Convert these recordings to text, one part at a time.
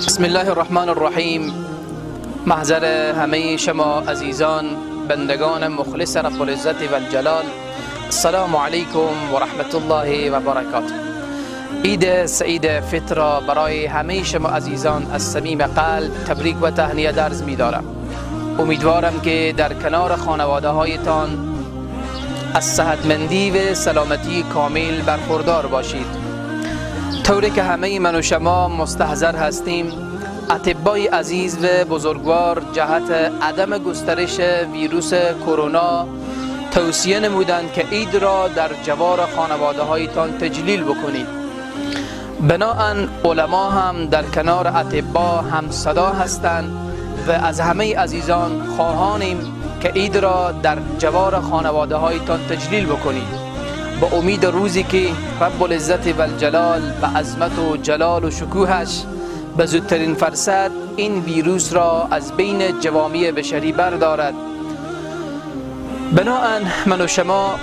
بسم الله الرحمن الرحیم. محضر همه شما عزیزان، بندگان مخلص رب العزت و الجلال، السلام علیکم و رحمت الله و برکاته. عید سعید فطر را برای همه شما عزیزان از صمیم قلب تبریک و تهنیت عرض می دارم. امیدوارم که در کنار خانواده هایتان از صحتمندی و سلامتی کامل برخوردار باشید. طوری که همه من و شما مستحضر هستیم، اطبای عزیز و بزرگوار جهت عدم گسترش ویروس کرونا توصیه نمودند که عید را در جوار خانواده هایتان تجلیل بکنید. بناءً علما هم در کنار اطبا هم صدا هستند و از همه عزیزان خواهانیم که عید را در جوار خانواده هایتان تجلیل بکنید، با امید روزی که رب العزت و الجلال به عظمت و جلال و شکوهش به زودترین فرصت این ویروس را از بین جوامع بشری بردارد. بناءً من و شما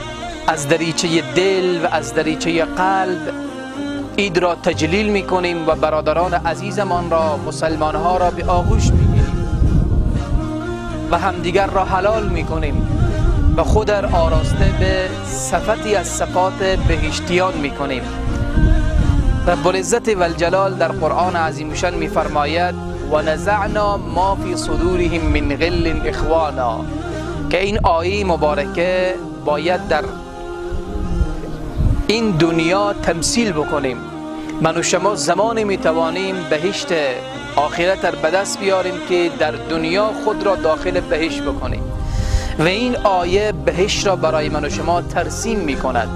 از دریچه دل و از دریچه قلب عید را تجلیل میکنیم و برادران عزیزمان را، مسلمانها را به آغوش میگیریم و همدیگر را حلال میکنیم و خود را آراسته به صفتی از صفات بهشتیان میکنیم. رب العزت و الجلال در قرآن عظیم الشان میفرماید: و نزعنا ما فی صدورهم من غل اخوانا، که این آیه مبارکه باید در این دنیا تمثیل بکنیم. من و شما زمانی میتوانیم بهشت آخرت را به دست بیاریم که در دنیا خود را داخل بهشت بکنیم و این آیه بهشت را برای من و شما ترسیم میکند.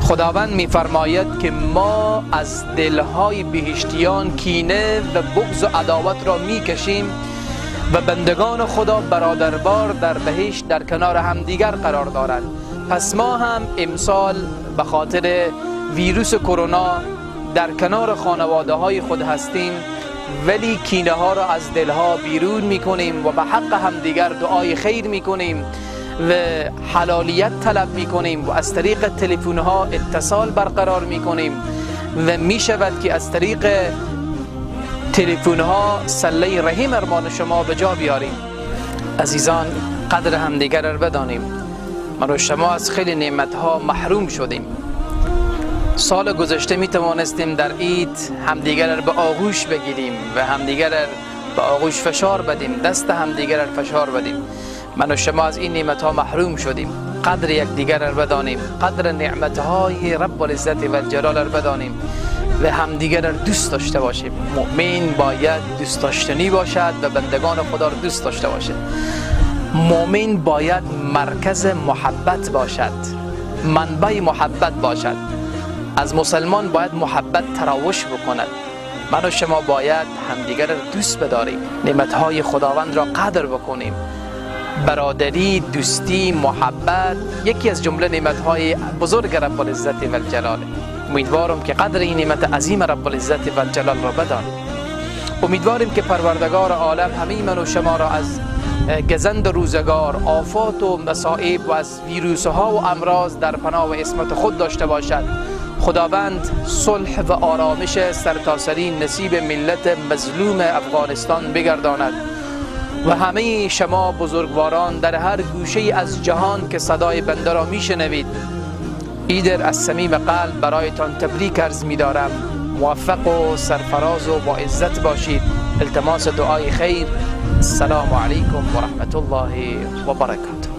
خداوند میفرماید که ما از دلهای بهشتیان کینه و بغض و عداوت را میکشیم و بندگان خدا برادروار در بهشت در کنار همدیگر قرار دارند. پس ما هم امسال به خاطر ویروس کرونا در کنار خانواده های خود هستیم، ولی کینه ها را از دلها بیرون میکنیم و به حق همدیگر دعای خیر میکنیم و حلالیت طلب میکنیم و از طریق تلفن ها اتصال برقرار میکنیم و میشود که از طریق تلفن ها صله رحم ارمان شما به جا بیاریم. عزیزان، قدر همدیگر را بدانیم. من و شما از خیلی نعمت ها محروم شدیم. سال گذشته می توانستیم در عید همدیگر را به آغوش بگیریم و همدیگر را به آغوش فشار بدیم، دست همدیگر را فشار بدیم. من و شما از این نعمت ها محروم شدیم. قدر یکدیگر را بدانیم، قدر نعمت های رب العزت و الجلال را بدانیم و همدیگر را دوست داشته باشیم. مؤمن باید دوست داشتنی باشد و بندگان خدا را دوست داشته باشد. مؤمن باید مرکز محبت باشد، منبع محبت باشد. از مسلمان باید محبت تراوش بکند. من و شما باید همدیگر را دوست بداریم، نعمتهای خداوند را قدر بکنیم. برادری، دوستی، محبت یکی از جمله نعمتهای بزرگ رب العزت و الجلال. امیدوارم که قدر این نعمت عظیم رب العزت و الجلال را بدانیم. امیدواریم که پروردگار عالم همه من و شما را از گزند روزگار، آفات و مصائب و از ویروس ها و امراض در پناه و عصمت خود داشته باشد. خداوند صلح و آرامش سرتاسری نصیب ملت مظلوم افغانستان بگرداند و همه شما بزرگواران در هر گوشه از جهان که صدای بنده را میشنوید، عید از صمیم قلب برایتان تبریک عرض می‌دارم. موفق و سرفراز و با عزت باشید. التماس دعای خیر. السلام علیکم و رحمت الله و برکاته.